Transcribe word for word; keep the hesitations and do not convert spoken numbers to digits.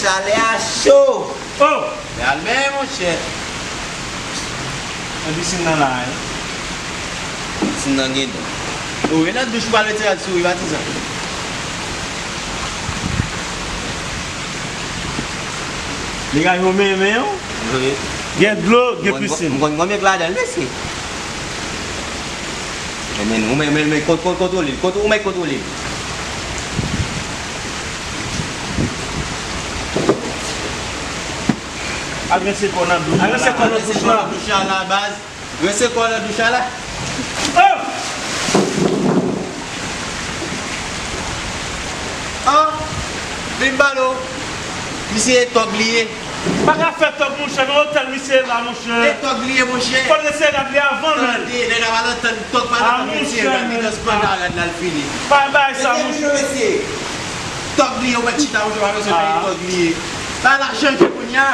Chalè a cho. Oh! Al men, monchè. Nan pisin nan la, wi. Pisin nan gen dlo. Ou e nan douch, ou pral retire l sou wi, patizan. Degaj ou menmen, wi. Wi. Gen dlo, gen pisin. M konn, m konn, m konn met ladan l, mesye. Men, men, ou men, men, men, kont-, kont-, kontwole l, kont-, ou men kontwole l. Al rense kò w nan douch la. Al rense kò w nan douch la. Rense kò w nan douch la, baz. Rense kò w nan douch la. Oh! Ah! Vin balo. Misye e tòg li ye. Pa ka fè tòg, monchè, nan otèl misye ye la, monchè. E tòg li ye, monchè. Fò l eseye rad li avan, men. Tande, nèg la pa nan tann tòg, pa nan tann mesye, rad li nan spann a rad la l fini. Pa bay sa, monchè. Mesye, mesye. Tòg li ye, ou mèt chita, monchè, pa bezwen peye tòg li ye. Bagay la chanje kounye a.